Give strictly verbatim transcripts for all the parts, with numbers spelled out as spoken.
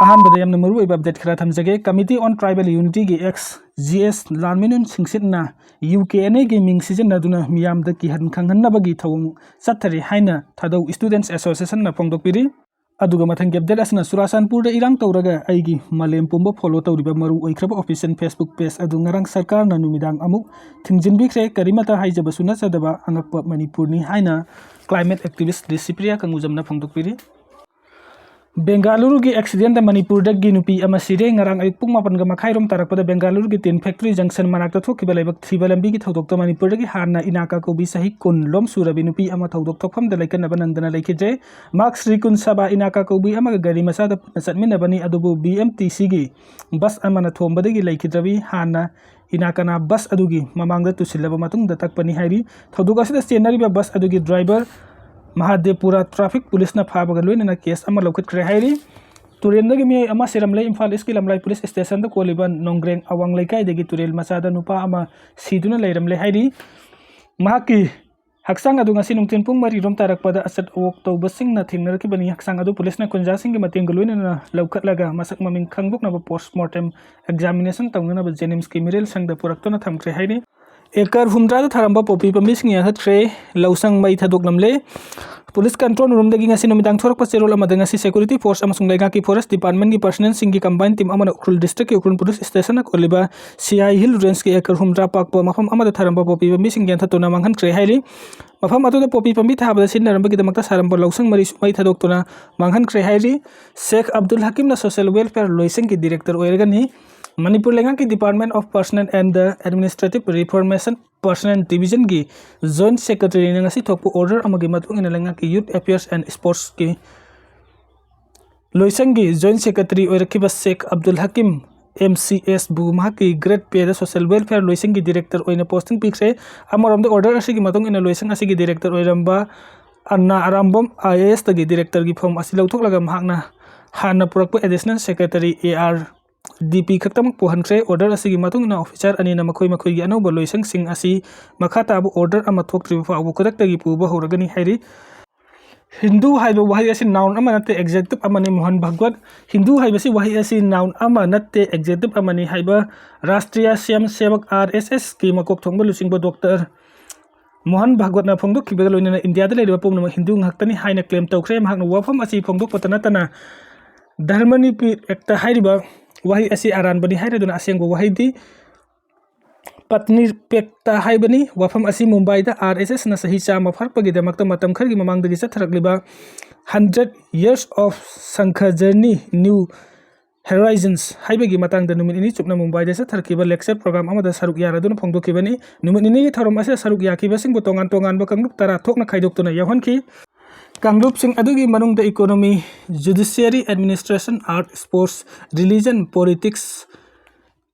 ꯑꯍꯥꯟꯕꯗ ꯌꯥꯝꯅ ꯃꯔꯨꯑꯣꯏꯕ ꯑꯞꯗꯦꯠ ꯈꯔ ꯊꯝꯖꯒꯦ꯫ Committee on Tribal Unity ꯒꯤ Ex G S ꯂꯥꯟꯃꯤꯅꯨꯟ ꯁꯤꯡꯁꯤꯠꯅ U K N A ꯒꯤ ꯃꯤꯡ ꯁꯤꯖꯤꯟꯅꯗꯨꯅ ꯃꯤꯌꯥꯝꯗ ꯀꯤꯍꯟ ꯈꯪꯍꯟꯅꯕꯒꯤ ꯊꯧꯑꯣꯡ ꯆꯠꯊꯔꯤ ꯍꯥꯏꯅ ꯊꯥꯗꯧ Students Association ꯅ ꯐꯣꯡꯗꯣꯛꯄꯤꯔꯤ꯫ ꯑꯗꯨꯒ ꯃꯊꯪꯒꯤ ꯑꯞꯗꯦꯠ ꯑꯁꯤꯅ ꯆꯨꯔꯥꯆꯥꯟꯄꯨꯔꯗ ꯏꯔꯥꯡ ꯇꯧꯔꯒ ꯑꯩꯒꯤ ꯃꯥꯂꯦꯝ ꯄꯨꯝꯕ ꯐꯣꯂꯣ ꯇꯧꯔꯤꯕ ꯃꯔꯨ ꯑꯣꯏꯈ꯭ꯔꯕ official Facebook page ꯑꯗꯨ ꯉꯔꯥꯡ ꯁꯔꯀꯥꯔꯅ ꯅꯨꯃꯤꯗꯥꯡ ꯑꯃꯨꯛ ꯊꯤꯡꯖꯤꯟꯕꯤꯈ꯭ꯔꯦ꯫ ꯀꯔꯤꯃꯠꯇ ꯍꯥꯏꯖꯕꯁꯨ ꯅꯠꯆꯗꯕ ꯑꯉꯛꯄ ꯃꯅꯤꯄꯨꯔꯅꯤ ꯍꯥꯏꯅ climate activist ꯗꯤꯁꯤꯄ꯭ꯔꯤꯌꯥ ꯀꯪꯒꯨꯖꯝꯅ ꯐꯣꯡꯗꯣꯛꯄꯤꯔꯤ꯫ ꯕꯦꯡꯒꯥꯂꯨꯔꯨꯒꯤ ꯑꯦꯛꯁꯤꯗꯦꯟꯗ ꯃꯅꯤꯄꯨꯔꯗꯒꯤ ꯅꯨꯄꯤ ꯑꯃ ꯁꯤꯔꯦ꯫ ꯉꯔꯥꯡ ꯑꯌꯨꯛ ꯄꯨꯡ ꯃꯥꯄꯟꯒ ꯃꯈꯥꯏꯔꯣꯝ ꯇꯥꯔꯛꯄꯗ ꯕꯦꯡꯒꯥꯂꯨꯔꯨꯒꯤ ꯇꯤꯟ ꯐꯦꯛꯇꯔꯤ ꯖꯪꯁꯟ ꯃꯅꯥꯛꯇ ꯊꯣꯛꯈꯤꯕ ꯂꯥꯏꯕꯛ ꯊꯤꯕ ꯂꯝꯕꯤꯒꯤ ꯊꯧꯗꯣꯛꯇ ꯃꯅꯤꯄꯨꯔꯗꯒꯤ ꯍꯥꯟꯅ ꯏꯅꯥꯀꯥ ꯀꯧꯕꯤ ꯆꯍꯤ ꯀꯨꯟ ꯂꯣꯝ ꯁꯨꯔꯕꯤ ꯅꯨꯄꯤ ꯑꯃ ꯊꯧꯗꯣꯛ ꯊꯣꯛꯐꯝꯗ ꯂꯩꯀꯟꯅꯕ ꯅꯪꯗꯅ ꯂꯩꯈꯤꯗ꯭ꯔꯦ꯫ ꯃꯍꯥꯛ ꯁ꯭ꯔꯤ ꯀꯨꯟ ꯁꯚꯥ ꯏꯅꯥꯀꯥ ꯀꯧꯕꯤ ꯑꯃꯒ ꯒꯥꯔꯤ ꯃꯆꯥꯗ ꯄꯨꯟꯅ ꯆꯠꯃꯤꯟꯅꯕꯅꯤ, ꯑꯗꯨꯕꯨ B M T C ꯒꯤ ꯕꯁ ꯑꯃꯅ ꯊꯣꯝꯕꯗꯒꯤ ꯂꯩꯈꯤꯗ꯭ꯔꯕꯤ꯫ ꯍꯥꯟꯅ ꯏꯅꯥꯀꯥꯅ ꯕꯁ ꯑꯗꯨꯒꯤ ꯃꯃꯥꯡꯗ ꯇꯨꯁꯤꯜꯂꯕ ꯃꯇꯨꯡꯗ ꯇꯛꯄꯅꯤ ꯍꯥꯏꯔꯤ꯫ ꯊꯧꯗꯣꯛ ꯑꯁꯤꯗ ꯆꯦꯟꯅꯔꯤꯕ ꯕꯁ ꯑꯗꯨꯒꯤ ꯗ꯭ꯔꯥꯏꯚꯔ ꯃꯍꯥꯗꯦꯕꯄꯨꯔꯥ ꯇ꯭ꯔꯥꯐꯤꯛ ꯄꯨꯂꯤꯁꯅ ꯐꯥꯕꯒ ꯂꯣꯏꯅꯅ ꯀꯦꯁ ꯑꯃ ꯂꯧꯈꯠꯈ꯭ꯔꯦ ꯍꯥꯏꯔꯤ꯫ ꯇꯨꯔꯦꯜꯗꯒꯤ ꯃꯤꯑꯣꯏ ꯑꯃ ꯁꯤꯔꯝꯂꯦ꯫ ꯏꯝꯐꯥꯜ ꯏꯁꯀꯤ ꯂꯝꯂꯥꯏ ꯄꯨꯂꯤꯁ ꯁ꯭ꯇꯦꯁꯟꯗ ꯀꯣꯜꯂꯤꯕ ꯅꯣꯡꯒ꯭ꯔꯦꯡ ꯑꯋꯥꯡ ꯂꯩꯀꯥꯏꯗꯒꯤ ꯇꯨꯔꯦꯜ ꯃꯆꯥꯗ ꯅꯨꯄꯥ ꯑꯃ ꯁꯤꯗꯨꯅ ꯂꯩꯔꯝꯂꯦ ꯍꯥꯏꯔꯤ꯫ ꯃꯍꯥꯛꯀꯤ ꯍꯛꯆꯥꯡ ꯑꯗꯨ ꯉꯁꯤ ꯅꯨꯡꯊꯤꯜ ꯄꯨꯡ ꯃꯔꯤ ꯔꯣꯝ ꯇꯥꯔꯛꯄꯗ ꯑꯆꯠ ꯑꯋꯣꯛ ꯇꯧꯕꯁꯤꯡꯅ ꯊꯦꯡꯅꯔꯛꯈꯤꯕꯅꯤ꯫ ꯍꯛꯆꯥꯡ ꯑꯗꯨ ꯄꯨꯂꯤꯁꯅ ꯈꯨꯟꯖꯥꯁꯤꯡꯒꯤ ꯃꯇꯦꯡꯒ ꯂꯣꯏꯅꯅ ꯂꯧꯈꯠꯂꯒ ꯃꯁꯛ ꯃꯃꯤꯡ ꯈꯪꯗꯣꯛꯅꯕ ꯄꯣꯁꯃꯣꯔꯇꯦꯝ ꯑꯦꯛꯖꯥꯃꯤꯅꯦꯁꯟ ꯇꯧꯅꯅꯕ ꯖꯦꯅꯤꯝꯁꯀꯤ ꯃꯤꯔꯦꯜ ꯁꯪꯗ ꯄꯨꯔꯛꯇꯨꯅ ꯊꯝꯈ꯭ꯔꯦ ꯍꯥꯏꯔꯤ꯫ ꯑꯦꯀꯔ ꯍꯨꯝꯗ꯭ꯔꯥꯗ ꯊꯥꯔꯝꯕ ꯄꯣꯄꯤ ꯄꯥꯝꯕꯤꯁꯤꯡ ꯌꯥꯟꯊꯠꯈ꯭ꯔꯦ꯫ ꯂꯧꯁꯪ ꯃꯩ ꯊꯥꯗꯣꯛꯂꯝꯂꯦ꯫ ꯄꯨꯂꯤꯁ ꯀꯟꯇ꯭ꯔꯣꯜ ꯔꯨꯝꯗꯒꯤ ꯉꯁꯤ ꯅꯨꯃꯤꯗꯥꯡ ꯊꯣꯔꯛꯄ ꯆꯦꯔꯣꯜ ꯑꯃꯗ ꯉꯁꯤ ꯁꯦꯀ꯭ꯌꯨꯔꯤꯇꯤ ꯐꯣꯔꯁ ꯑꯃꯁꯨꯡ ꯂꯩꯉꯥꯛꯀꯤ ꯐꯣꯔꯦꯁ ꯗꯤꯄꯥꯔꯠꯃꯦꯟꯒꯤ ꯄꯔꯁꯅꯦꯜꯁꯤꯡꯒꯤ ꯀꯝꯕꯥꯏꯟ ꯇꯤꯝ ꯑꯃꯅ ꯎꯈ꯭ꯔꯨꯜ ꯗꯤꯁꯇ꯭ꯔꯤꯛꯀꯤ ꯎꯈ꯭ꯔꯨꯜ ꯄꯨꯂꯤꯁ ꯁ꯭ꯇꯦꯁꯟꯅ ꯀꯣꯜꯂꯤꯕ ꯁꯤꯌꯥꯏ ꯍꯤꯜ ꯔꯦꯟꯖꯀꯤ ꯑꯦꯀꯔ ꯍꯨꯝꯗ꯭ꯔꯥ ꯄꯥꯛꯄ ꯃꯐꯝ ꯑꯃꯗ ꯊꯥꯔꯝꯕ ꯄꯣꯄꯤ ꯄꯥꯝꯕꯤꯁꯤꯡ ꯌꯥꯟꯊꯠꯇꯨꯅ ꯃꯥꯡꯍꯟꯈ꯭ꯔꯦ ꯍꯥꯏꯔꯤ꯫ ꯃꯐꯝ ꯑꯗꯨꯗ ꯄꯣꯄꯤ ꯄꯥꯝꯕꯤ ꯊꯥꯕꯗ ꯁꯤꯖꯤꯟꯅꯔꯝꯕꯒꯤꯗꯃꯛꯇ ꯁꯥꯔꯝꯕ ꯂꯧꯁꯪ ꯃꯔꯤꯁꯨ ꯃꯩ ꯊꯥꯗꯣꯛꯇꯨꯅ ꯃꯥꯡꯍꯟꯈ꯭ꯔꯦ ꯍꯥꯏꯔꯤ꯫ ꯁꯦꯈ ꯑꯕꯗꯨꯜ ꯍꯀꯤꯝꯅ ꯁꯣꯁꯤꯌꯦꯜ ꯋꯦꯜꯐꯤꯌꯔ ꯂꯣꯏꯁꯪꯒꯤ ꯗꯤꯔꯦꯛꯇꯔ ꯑꯣꯏꯔꯒꯅꯤ꯫ ꯃꯅꯤꯄꯨꯔ ꯂꯩꯉꯥꯛꯀꯤ department of personnel and the administrative reformation personnel ꯗꯤꯕꯤꯖꯟꯒꯤ ꯖꯣꯏꯟꯠ ꯁꯦꯀ꯭ꯔꯦꯇꯔꯤꯅ ꯉꯁꯤ ꯊꯣꯛꯄ ꯑꯣꯔꯗꯔ ꯑꯃꯒꯤ ꯃꯇꯨꯡ ꯏꯟꯅ ꯂꯩꯉꯥꯛꯀꯤ ꯌꯨꯊ ꯑꯦꯐꯤꯌꯔꯁ ꯑꯦꯟ ꯁ꯭ꯄꯣꯔꯠꯁꯀꯤ ꯂꯣꯏꯁꯪꯒꯤ ꯖꯣꯏꯟꯠ ꯁꯦꯀ꯭ꯔꯦꯇꯔꯤ ꯑꯣꯏꯔꯛꯈꯤꯕ ꯁꯦꯈ ꯑꯕꯗꯨꯜ ꯍꯀꯤꯝ, M C S, ꯕꯨ ꯃꯍꯥꯛꯀꯤ ꯒ꯭ꯔꯦꯠ ꯄꯦꯗ ꯁꯣꯁꯤꯌꯦꯜ ꯋꯦꯜꯐꯤꯌꯔ ꯂꯣꯏꯁꯪꯒꯤ ꯗꯤꯔꯦꯛꯇꯔ ꯑꯣꯏꯅ ꯄꯣꯁꯇꯤꯡ ꯄꯤꯈ꯭ꯔꯦ꯫ ꯑꯃꯔꯣꯝꯗ ꯑꯣꯔꯗꯔ ꯑꯁꯤꯒꯤ ꯃꯇꯨꯡ ꯏꯟꯅ ꯂꯣꯏꯁꯪ ꯑꯁꯤꯒꯤ ꯗꯤꯔꯦꯛꯇꯔ ꯑꯣꯏꯔꯝꯕ Anna Arambam I A S ꯇꯒꯤ ꯗꯤꯔꯦꯛꯇꯔꯒꯤ ꯐꯣꯝ ꯑꯁꯤ ꯂꯧꯊꯣꯛꯂꯒ ꯃꯍꯥꯛꯅ ꯍꯥꯟꯅ ꯄꯨꯔꯛꯄ additional secretary A R D P ꯈꯛꯇꯃꯛ ꯄꯨꯍꯟꯈ꯭ꯔꯦ꯫ ꯑꯣꯔꯗꯔ ꯑꯁꯤꯒꯤ ꯃꯇꯨꯡ ꯏꯟꯅ ꯑꯣꯐꯤꯁꯥꯔ ꯑꯅꯤꯅ ꯃꯈꯣꯏ ꯃꯈꯣꯏꯒꯤ ꯑꯅꯧꯕ ꯂꯣꯏꯁꯪꯁꯤꯡ ꯑꯁꯤ ꯃꯈꯥ ꯇꯥꯕ ꯑꯣꯔꯗꯔ ꯑꯃ ꯊꯣꯛꯇ꯭ꯔꯤꯕ ꯐꯥꯎꯕ ꯈꯨꯗꯛꯇꯒꯤ ꯄꯨꯕ ꯍꯧꯔꯒꯅꯤ ꯍꯥꯏꯔꯤ꯫ ꯍꯤꯟꯗꯨ ꯍꯥꯏꯕ ꯋꯥꯍꯩ ꯑꯁꯤ noun ꯑꯃ ꯅꯠꯇꯦ, adjective ꯑꯃꯅꯤ꯫ ꯃꯣꯍꯟ ꯚꯒꯋꯠ, ꯍꯤꯟꯗꯨ ꯍꯥꯏꯕꯁꯤ ꯋꯥꯍꯩ ꯑꯁꯤ noun ꯑꯃ ꯅꯠꯇꯦ, adjective ꯑꯃꯅꯤ ꯍꯥꯏꯕ ꯔꯥꯁꯇ꯭ꯔꯤꯌꯥ ꯁ꯭ꯋꯌꯝ ꯁꯦꯕꯛ, RSS ꯀꯤ ꯃꯀꯣꯛ ꯊꯣꯡꯕ ꯂꯨꯆꯤꯡꯕ ꯗꯣꯛꯇꯔ ꯃꯣꯍꯟ ꯚꯒꯋꯠꯅ ꯐꯣꯡꯗꯣꯛꯈꯤꯕꯒ ꯂꯣꯏꯅꯅ ꯏꯟꯗꯤꯌꯥꯗ ꯂꯩꯔꯤꯕ ꯄꯨꯝꯅꯃꯛ ꯍꯤꯟꯗꯨ ꯉꯥꯛꯇꯅꯤ ꯍꯥꯏꯅ claim ꯇꯧꯈ꯭ꯔꯦ꯫ ꯃꯍꯥꯛꯅ ꯋꯥꯐꯝ ꯑꯁꯤ ꯐꯣꯡꯗꯣꯛꯄꯇ ꯅꯠꯇꯅ ꯙꯔꯃꯅꯤꯄꯤꯔꯛꯇ ꯍꯥꯏꯔꯤꯕ ꯋꯥꯍꯩ ꯑꯁꯤ ꯑꯔꯥꯟꯕꯅꯤ ꯍꯥꯏꯔꯗꯨꯅ ꯑꯁꯦꯡꯕ ꯋꯥꯍꯩꯗꯤ ꯄꯠꯅꯤꯔꯄꯦꯛꯇ ꯍꯥꯏꯕꯅꯤ꯫ ꯋꯥꯐꯝ ꯑꯁꯤ ꯃꯨꯝꯕꯥꯏꯗ RSS ꯅ ꯆꯍꯤ ꯆꯥꯝꯃ ꯐꯥꯔꯛꯄꯒꯤꯗꯃꯛꯇ ꯃꯇꯝ ꯈꯔꯒꯤ ꯃꯃꯥꯡꯗꯒꯤ ꯆꯠꯊꯔꯛꯂꯤꯕ Hundred Years of Sangha Journey, New Horizons ꯍꯥꯏꯕꯒꯤ ꯃꯇꯥꯡꯗ ꯅꯨꯃꯤꯠ ꯅꯤꯅꯤ ꯆꯨꯞꯅ ꯃꯨꯝꯕꯥꯏꯗ ꯆꯠꯊꯔꯛꯈꯤꯕ lecture program ꯑꯃꯗ ꯁꯔꯨꯛ ꯌꯥꯔꯗꯨꯅ ꯐꯣꯡꯗꯣꯛꯈꯤꯕꯅꯤ꯫ ꯅꯨꯃꯤꯠ ꯅꯤꯅꯤꯒꯤ ꯊꯧꯔꯝ ꯑꯁꯤꯗ ꯁꯔꯨꯛ ꯌꯥꯈꯤꯕꯁꯤꯡꯕꯨ ꯇꯣꯉꯥꯟ ꯇꯣꯉꯥꯟꯕ ꯀꯥꯡꯂꯨꯞ ꯇꯔꯥ ꯊꯣꯛꯅ ꯈꯥꯏꯗꯣꯛꯇꯨꯅ ꯌꯥꯎꯍꯟꯈꯤ꯫ ꯀꯥꯡꯂꯨꯞꯁꯤꯡ ꯑꯗꯨꯒꯤ ꯃꯅꯨꯡꯗ economy, judiciary, administration, art, sports, religion, politics,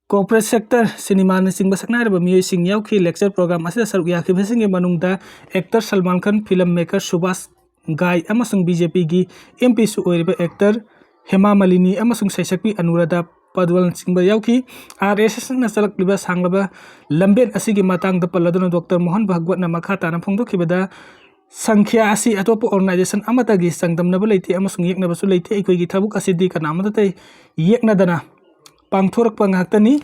corporate sector, ꯁꯤꯅꯦꯃꯥꯅꯆꯤꯡꯕ ꯁꯛꯅꯥꯏꯔꯕ ꯃꯤꯑꯣꯏꯁꯤꯡ ꯌꯥꯎꯈꯤ꯫ Lecture program ꯑꯁꯤꯗ ꯁꯔꯨꯛ ꯌꯥꯈꯤꯕꯁꯤꯡꯒꯤ ꯃꯅꯨꯡꯗ actor Salman Khan, film maker Subhas ꯒꯥꯏ ꯑꯃꯁꯨꯡ BJP ꯒꯤ MPꯁꯨ ꯑꯣꯏꯔꯤꯕ actor ꯍꯦꯃꯥ ꯃꯥꯂꯤꯅꯤ ꯑꯃꯁꯨꯡ ꯁꯩꯁꯛꯄꯤ ꯑꯅꯨꯔꯥꯙꯥ ꯄꯥꯗꯨꯋꯥꯜꯅꯆꯤꯡꯕ ꯌꯥꯎꯈꯤ꯫ RSSꯅ ꯆꯠꯂꯛꯂꯤꯕ ꯁꯥꯡꯂꯕ ꯂꯝꯕꯦꯟ ꯑꯁꯤꯒꯤ ꯃꯇꯥꯡꯗ ꯄꯜꯂꯗꯨꯅ ꯗꯣꯛꯇꯔ ꯃꯣꯍꯟ ꯚꯒꯋꯠꯅ ꯃꯈꯥ ꯇꯥꯅ ꯐꯣꯡꯗꯣꯛꯈꯤꯕꯗ, ꯁꯪꯈ꯭ꯌꯥ ꯑꯁꯤ ꯑꯇꯣꯞꯄ organization ꯑꯃꯠꯇꯒꯤ ꯆꯥꯡꯗꯝꯅꯕ ꯂꯩꯇꯦ ꯑꯃꯁꯨꯡ ꯌꯦꯛꯅꯕꯁꯨ ꯂꯩꯇꯦ꯫ ꯑꯩꯈꯣꯏꯒꯤ ꯊꯕꯛ ꯑꯁꯤꯗꯤ ꯀꯅꯥꯃꯠꯇ ꯌꯦꯛꯅꯗꯅ ꯄꯥꯡꯊꯣꯔꯛꯄ ꯉꯥꯛꯇꯅꯤ꯫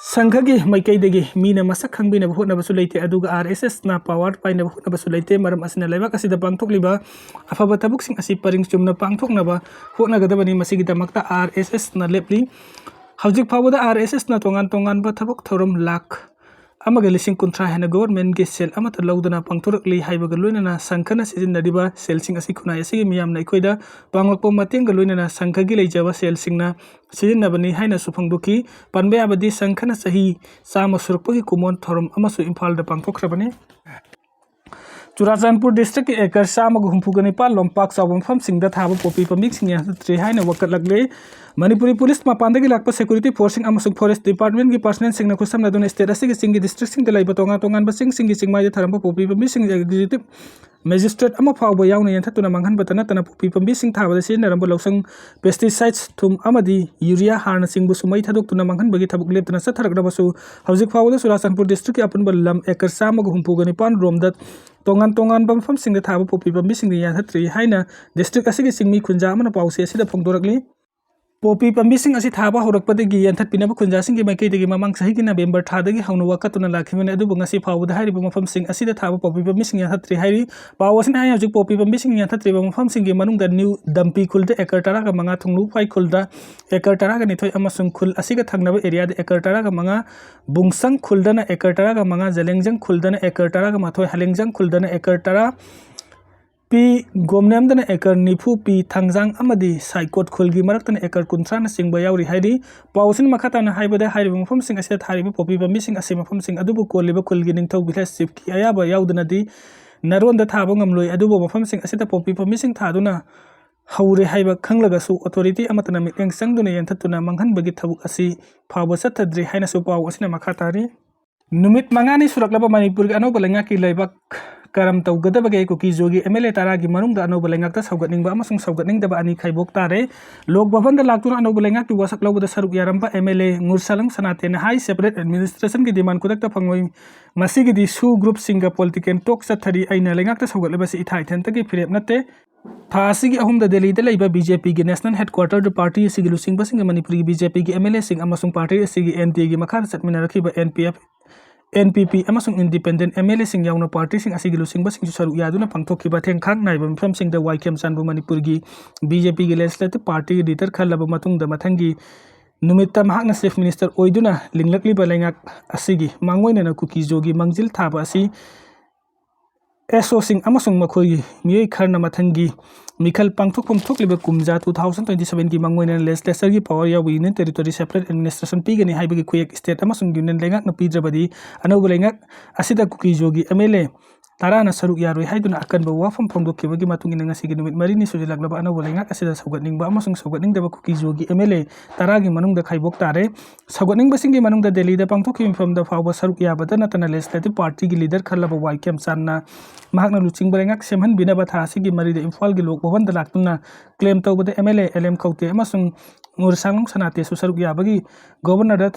ꯁꯪꯘꯒꯤ ꯃꯥꯏꯀꯩꯗꯒꯤ ꯃꯤꯅ ꯃꯁꯛ ꯈꯪꯕꯤꯅꯕ ꯍꯣꯠꯅꯕꯁꯨ ꯂꯩꯇꯦ, ꯑꯗꯨꯒ RSSꯅ power ꯄꯥꯏꯅꯕ ꯍꯣꯠꯅꯕꯁꯨ ꯂꯩꯇꯦ꯫ ꯃꯔꯝ ꯑꯁꯤꯅ ꯂꯩꯕꯥꯛ ꯑꯁꯤꯗ ꯄꯥꯡꯊꯣꯛꯂꯤꯕ ꯑꯐꯕ ꯊꯕꯛꯁꯤꯡ ꯑꯁꯤ ꯄꯔꯤꯡ ꯆꯨꯝꯅ ꯄꯥꯡꯊꯣꯛꯅꯕ ꯍꯣꯠꯅꯒꯗꯕꯅꯤ꯫ ꯃꯁꯤꯒꯤꯗꯃꯛꯇ RSSꯅ ꯂꯦꯞꯂꯤ꯫ ꯍꯧꯖꯤꯛ ꯐꯥꯎꯕꯗ RSSꯅ ꯇꯣꯉꯥꯟ ꯇꯣꯉꯥꯟꯕ ꯊꯕꯛ ꯊꯧꯔꯝ ꯂꯥꯈ ꯑꯃꯒ ꯂꯤꯁꯤꯡ ꯀꯨꯟꯊ꯭ꯔꯥ ꯍꯦꯟꯅ governmentꯀꯤ ꯁꯦꯜ ꯑꯃꯠꯇ ꯂꯧꯗꯅ ꯄꯥꯡꯊꯣꯔꯛꯂꯤ ꯍꯥꯏꯕꯒ ꯂꯣꯏꯅꯅ ꯁꯪꯘꯅ ꯁꯤꯖꯤꯟꯅꯔꯤꯕ ꯁꯦꯜꯁꯤꯡ ꯑꯁꯤ ꯈꯨꯟꯅꯥꯏ ꯑꯁꯤꯒꯤ ꯃꯤꯌꯥꯝꯅ ꯑꯩꯈꯣꯏꯗ ꯄꯥꯡꯂꯛꯄ ꯃꯇꯦꯡꯒ ꯂꯣꯏꯅꯅ ꯁꯪꯘꯒꯤ ꯂꯩꯖꯕ ꯁꯦꯜꯁꯤꯡꯅ ꯁꯤꯖꯤꯟꯅꯕꯅꯤ ꯍꯥꯏꯅꯁꯨ ꯐꯣꯡꯗꯣꯛꯈꯤ꯫ ꯄꯟꯕ ꯌꯥꯕꯗꯤ ꯁꯪꯘꯅ ꯆꯍꯤ ꯆꯥꯝꯃ ꯁꯨꯔꯛꯄꯒꯤ ꯀꯨꯝꯑꯣꯟ ꯊꯧꯔꯝ ꯑꯃꯁꯨ ꯏꯝꯐꯥꯜꯗ ꯄꯥꯡꯊꯣꯛꯈ꯭ꯔꯕꯅꯤ꯫ ꯆꯨꯔꯥꯆꯥꯟꯄꯨꯔ districtꯀꯤ acre ꯆꯥꯝꯃꯒ ꯍꯨꯝꯐꯨꯒ ꯅꯤꯄꯥꯟ ꯂꯣꯝꯄꯥꯛ ꯆꯥꯎꯕ ꯃꯐꯝꯁꯤꯡꯗ ꯊꯥꯕ ꯄꯣꯄꯤ ꯄꯥꯝꯕꯤꯁꯤꯡ ꯌꯥꯟꯊꯠꯇ꯭ꯔꯤ ꯍꯥꯏꯅ ꯋꯥꯀꯠꯂꯛꯂꯦ꯫ ꯃꯅꯤꯄꯨꯔꯤ police ꯃꯄꯥꯟꯗꯒꯤ ꯂꯥꯛꯄ security forceꯁꯤꯡ ꯑꯃꯁꯨꯡ forest departmentꯀꯤ personnelꯁꯤꯡꯅ ꯈꯨꯠꯁꯝꯅꯗꯨꯅ state ꯑꯁꯤꯒꯤ ꯆꯤꯡꯒꯤ districtꯁꯤꯡꯗ ꯂꯩꯕ ꯇꯣꯉꯥꯟ ꯇꯣꯉꯥꯟꯕ ꯆꯤꯡꯁꯤꯡꯒꯤ ꯆꯤꯡꯃꯥꯏꯗ ꯊꯥꯔꯝꯕ ꯄꯣꯄꯤ ꯄꯥꯝꯕꯤꯁꯤꯡ executive magistrate ꯑꯃ ꯐꯥꯎꯕ ꯌꯥꯎꯅ ꯌꯥꯟꯊꯠꯇꯨꯅ ꯃꯥꯡꯍꯟꯕꯇ ꯅꯠꯇꯅ ꯄꯣꯄꯤ ꯄꯥꯝꯕꯤꯁꯤꯡ ꯊꯥꯕꯗ ꯁꯤꯖꯤꯟꯅꯔꯝꯕ ꯂꯧꯁꯪ, pesticides, ꯊꯨꯝ ꯑꯃꯗꯤ urea ꯍꯥꯔꯅꯆꯤꯡꯕꯁꯨ ꯃꯩ ꯊꯥꯗꯣꯛꯇꯨꯅ ꯃꯥꯡꯍꯟꯕꯒꯤ ꯊꯕꯛ ꯂꯦꯞꯇꯅ ꯆꯠꯊꯔꯛꯂꯕꯁꯨ, ꯍꯧꯖꯤꯛ ꯐꯥꯎꯕꯗ ꯆꯨꯔꯥꯆꯥꯟꯄꯨꯔ districtꯀꯤ ꯑꯄꯨꯟꯕ ꯂꯝ acre ꯆꯥꯝꯃꯒ ꯍꯨꯝꯐꯨꯒ ꯅꯤꯄꯥꯟ ꯔꯣꯝꯗ ꯇꯣꯉꯥꯟ ꯇꯣꯉꯥꯟꯕ ꯃꯐꯝꯁꯤꯡꯗ ꯊꯥꯕ ꯄꯣꯄꯤ ꯄꯥꯝꯕꯤꯁꯤꯡꯗꯤ ꯌꯥꯟꯊꯠꯇ꯭ꯔꯤ ꯍꯥꯏꯅ district ꯑꯁꯤꯒꯤ ꯆꯤꯡꯃꯤ ꯈꯨꯟꯖꯥ ꯑꯃꯅ ꯄꯥꯎꯆꯦ ꯑꯁꯤꯗ ꯐꯣꯡꯗꯣꯔꯛꯂꯤ꯫ ꯄꯣꯄꯤ ꯄꯥꯝꯕꯤꯁꯤꯡ ꯑꯁꯤ ꯊꯥꯕ ꯍꯧꯔꯛꯄꯗꯒꯤ ꯌꯥꯟꯊꯠꯄꯤꯅꯕ ꯈꯨꯟꯖꯥꯁꯤꯡꯒꯤ ꯃꯥꯏꯀꯩꯗꯒꯤ ꯃꯃꯥꯡ ꯆꯍꯤꯒꯤ ꯅꯕꯦꯝꯕꯔ ꯊꯥꯗꯒꯤ ꯍꯧꯅ ꯋꯥꯀꯠꯇꯨꯅ ꯂꯥꯛꯈꯤꯕꯅꯤ, ꯑꯗꯨꯕꯨ ꯉꯁꯤ ꯐꯥꯎꯕꯗ ꯍꯥꯏꯔꯤꯕ ꯃꯐꯝꯁꯤꯡ ꯑꯁꯤꯗ ꯊꯥꯕ ꯄꯣꯄꯤ ꯄꯥꯝꯕꯤꯁꯤꯡ ꯌꯥꯟꯊꯠꯇ꯭ꯔꯤ ꯍꯥꯏꯔꯤ꯫ ꯄꯥꯎ ꯑꯁꯤꯅ ꯍꯥꯏ, ꯍꯧꯖꯤꯛ ꯄꯣꯄꯤ ꯄꯥꯝꯕꯤꯁꯤꯡ ꯌꯥꯟꯊꯠꯇ꯭ꯔꯤꯕ ꯃꯐꯝꯁꯤꯡꯒꯤ ꯃꯅꯨꯡꯗ ꯅ꯭ꯌꯨ ꯗꯝꯄꯤ ꯈꯨꯜꯗ acre ꯇꯔꯥꯒ ꯃꯉꯥ, ꯊꯨꯡꯂꯨꯐꯥꯏ ꯈꯨꯜꯗ acre ꯇꯔꯥꯒ ꯅꯤꯊꯣꯏ ꯑꯃꯁꯨꯡ ꯈꯨꯜ ꯑꯁꯤꯒ ꯊꯪꯅꯕ areaꯗ acre ꯇꯔꯥꯒ ꯃꯉꯥ, ꯕꯨꯡꯁꯪ ꯈꯨꯜꯗꯅ acre ꯇꯔꯥꯒ ꯃꯉꯥ, ꯖꯦꯂꯦꯡꯖꯪ ꯈꯨꯜꯗꯅ acre ꯇꯔꯥꯒ ꯃꯥꯊꯣꯏ, ꯍꯂꯦꯡꯖꯪ ꯈꯨꯜꯗꯅ acre ꯇꯔꯥ, ꯄꯤ ꯒꯣꯝꯅꯦꯝꯗꯅ acre ꯅꯤꯐꯨ, ꯄꯤ ꯊꯥꯡꯖꯥꯡ ꯑꯃꯗꯤ ꯁꯥꯏꯀꯣꯠ ꯈꯨꯜꯒꯤ ꯃꯔꯛꯇꯅ acre ꯀꯨꯟꯊ꯭ꯔꯥꯅ ꯆꯤꯡꯕ ꯌꯥꯎꯔꯤ ꯍꯥꯏꯔꯤ꯫ ꯄꯥꯎ ꯑꯁꯤꯅ ꯃꯈꯥ ꯇꯥꯅ ꯍꯥꯏꯕꯗ, ꯍꯥꯏꯔꯤꯕ ꯃꯐꯝꯁꯤꯡ ꯑꯁꯤꯗ ꯊꯥꯔꯤꯕ ꯄꯣꯄꯤ ꯄꯥꯝꯕꯤꯁꯤꯡ ꯑꯁꯤ ꯃꯐꯝꯁꯤꯡ ꯑꯗꯨꯕꯨ ꯀꯣꯜꯂꯤꯕ ꯈꯨꯜꯒꯤ ꯅꯤꯡꯊꯧ village chiefꯀꯤ ꯑꯌꯥꯕ ꯌꯥꯎꯗꯅꯗꯤ ꯅꯔꯣꯟꯗ ꯊꯥꯕ ꯉꯝꯂꯣꯏ, ꯑꯗꯨꯕꯨ ꯃꯐꯝꯁꯤꯡ ꯑꯁꯤꯗ ꯄꯣꯄꯤ ꯄꯥꯝꯕꯤꯁꯤꯡ ꯊꯥꯗꯨꯅ ꯍꯧꯔꯦ ꯍꯥꯏꯕ ꯈꯪꯂꯒꯁꯨ authority ꯑꯃꯠꯇꯅ ꯃꯤꯠꯌꯦꯡ ꯆꯪꯗꯨꯅ ꯌꯥꯟꯊꯠꯇꯨꯅ ꯃꯥꯡꯍꯟꯕꯒꯤ ꯊꯕꯛ ꯑꯁꯤ ꯐꯥꯎꯕ ꯆꯠꯊꯗ꯭ꯔꯤ ꯍꯥꯏꯅꯁꯨ ꯄꯥꯎ ꯑꯁꯤꯅ ꯃꯈꯥ ꯇꯥꯔꯤ꯫ ꯅꯨꯃꯤꯠ ꯃꯉꯥꯅꯤ ꯁꯨꯔꯛꯂꯕ ꯃꯅꯤꯄꯨꯔꯒꯤ ꯑꯅꯧꯕ ꯂꯩꯉꯥꯛꯀꯤ ꯂꯩꯕꯥꯛ ꯀꯔꯝ ꯇꯧꯒꯗꯕꯒꯦ? ꯀꯨꯀꯤꯖꯣꯒꯤ MLA ꯇꯔꯥꯒꯤ ꯃꯅꯨꯡꯗ ꯑꯅꯧꯕ ꯂꯩꯉꯥꯛꯇ ꯁꯧꯒꯠꯅꯤꯡꯕ ꯑꯃꯁꯨꯡ ꯁꯧꯒꯠꯅꯤꯡꯗꯕ ꯑꯅꯤ ꯈꯥꯏꯕꯣꯛ ꯇꯥꯔꯦ꯫ ꯂꯣꯛ ꯚꯕꯟꯗ ꯂꯥꯛꯇꯨꯅ ꯑꯅꯧꯕ ꯂꯩꯉꯥꯛꯀꯤ ꯋꯥꯁꯛ ꯂꯧꯕꯗ ꯁꯔꯨꯛ ꯌꯥꯔꯝꯕ MLA ꯉꯨꯔꯁꯥꯂꯪ ꯁꯅꯥꯇꯦꯟꯅ ꯍꯥꯏ, separate administrationꯒꯤ demand ꯈꯨꯗꯛꯇ ꯐꯪꯂꯣꯏ꯫ ꯃꯁꯤꯒꯤꯗꯤ ꯁꯨ groupꯁꯤꯡꯒ political talk ꯆꯠꯊꯔꯤ꯫ ꯑꯩꯅ ꯂꯩꯉꯥꯛꯇ ꯁꯧꯒꯠꯂꯤꯕꯁꯤ ꯏꯊꯥ ꯏꯊꯟꯇꯒꯤ ꯐꯤꯔꯦꯞ ꯅꯠꯇꯦ꯫ ꯊꯥ ꯑꯁꯤꯒꯤ ꯑꯍꯨꯝꯗ ꯗꯦꯜꯂꯤꯗ ꯂꯩꯕ BJPꯒꯤ national headquarterꯗ party ꯑꯁꯤꯒꯤ ꯂꯨꯆꯤꯡꯕꯁꯤꯡꯒ ꯃꯅꯤꯄꯨꯔꯒꯤ BJPꯒꯤ MLAꯁꯤꯡ ꯑꯃꯁꯨꯡ party ꯑꯁꯤꯒꯤ NDAꯒꯤ ꯃꯈꯥꯗ ꯆꯠꯃꯤꯟꯅꯔꯛꯈꯤꯕ NPF, NPP ꯑꯃꯁꯨꯡ independent MLAꯁꯤꯡ ꯌꯥꯎꯅ partyꯁꯤꯡ ꯑꯁꯤꯒꯤ ꯂꯨꯆꯤꯡꯕꯁꯤꯡꯁꯨ ꯁꯔꯨꯛ ꯌꯥꯗꯨꯅ ꯄꯥꯡꯊꯣꯛꯈꯤꯕ ꯊꯦꯡꯈꯥꯡ ꯅꯥꯏꯕ ꯃꯤꯐꯝꯁꯤꯡꯗ ꯋꯥꯏꯈꯦꯝ ꯆꯥꯟꯕꯨ ꯃꯅꯤꯄꯨꯔꯒꯤ BJPꯒꯤ legislative partyꯒꯤ leader ꯈꯜꯂꯕ ꯃꯇꯨꯡꯗ ꯃꯊꯪꯒꯤ ꯅꯨꯃꯤꯠꯇ ꯃꯍꯥꯛꯅ chief minister ꯑꯣꯏꯗꯨꯅ ꯂꯤꯡꯂꯛꯂꯤꯕ ꯂꯩꯉꯥꯛ ꯑꯁꯤꯒꯤ ꯃꯥꯡꯑꯣꯏꯅꯅ ꯀꯨꯀꯤꯖꯣꯒꯤ ꯃꯥꯡꯖꯤꯜ ꯊꯥꯕ ꯑꯁꯤ SOꯁꯤꯡ ꯑꯃꯁꯨꯡ ꯃꯈꯣꯏꯒꯤ ꯃꯤꯑꯣꯏ ꯈꯔꯅ ꯃꯊꯪꯒꯤ ꯃꯤꯈꯜ ꯄꯥꯡꯊꯣꯛꯐꯝ ꯊꯣꯛꯂꯤꯕ ꯀꯨꯝꯖꯥ two thousand twenty sevenꯒꯤ ꯃꯥꯡꯑꯣꯏꯅꯅ legislatureꯒꯤ power ꯌꯥꯎꯕ union territory separate administration ꯄꯤꯒꯅꯤ ꯍꯥꯏꯕꯒꯤ ꯈꯨꯌꯦꯛ state ꯑꯃꯁꯨꯡ union ꯂꯩꯉꯥꯛꯅ ꯄꯤꯗ꯭ꯔꯕꯗꯤ ꯑꯅꯧꯕ ꯂꯩꯉꯥꯛ ꯑꯁꯤꯗ ꯀꯨꯀꯤꯖꯣꯒꯤ MLA ꯇꯔꯥꯅ ꯁꯔꯨꯛ ꯌꯥꯔꯣꯏ ꯍꯥꯏꯗꯨꯅ ꯑꯀꯟꯕ ꯋꯥꯐꯝ ꯐꯣꯡꯗꯣꯛꯈꯤꯕꯒꯤ ꯃꯇꯨꯡ ꯏꯟꯅ ꯉꯁꯤꯒꯤ ꯅꯨꯃꯤꯠ ꯃꯔꯤꯅꯤ ꯁꯨꯖꯤꯜꯂꯛꯂꯕ ꯑꯅꯧꯕ ꯂꯩꯉꯥꯛ ꯑꯁꯤꯗ ꯁꯧꯒꯠꯅꯤꯡꯕ ꯑꯃꯁꯨꯡ ꯁꯧꯒꯠꯅꯤꯡꯗꯕ ꯀꯨꯀꯤꯖꯣꯒꯤ MLA ꯇꯔꯥꯒꯤ ꯃꯅꯨꯡꯗ ꯈꯥꯏꯕꯣꯛ ꯇꯥꯔꯦ꯫ ꯁꯧꯒꯠꯅꯤꯡꯕꯁꯤꯡꯒꯤ ꯃꯅꯨꯡꯗ ꯗꯦꯜꯂꯤꯗ ꯄꯥꯡꯊꯣꯛꯈꯤꯕ ꯃꯤꯐꯝꯗ ꯐꯥꯎꯕ ꯁꯔꯨꯛ ꯌꯥꯕꯗ ꯅꯠꯇꯅ legislative partyꯒꯤ leader ꯈꯜꯂꯕ ꯋꯥꯏ ꯈꯦꯝꯆꯥꯟꯅ ꯃꯍꯥꯛꯅ ꯂꯨꯆꯤꯡꯕ ꯂꯩꯉꯥꯛ ꯁꯦꯝꯍꯟꯕꯤꯅꯕ ꯊꯥ ꯑꯁꯤꯒꯤ ꯃꯔꯤꯗ ꯏꯝꯐꯥꯜꯒꯤ ꯂꯣꯛ ꯚꯕꯟꯗ ꯂꯥꯛꯇꯨꯅ claim ꯇꯧꯕꯗ MLA LM ꯀꯧꯇꯦ ꯑꯃꯁꯨꯡ ꯉꯨꯔꯁꯥꯡꯂꯨꯡ ꯁꯅꯥꯇꯦꯁꯨ ꯁꯔꯨꯛ ꯌꯥꯕꯒꯤ governorꯗ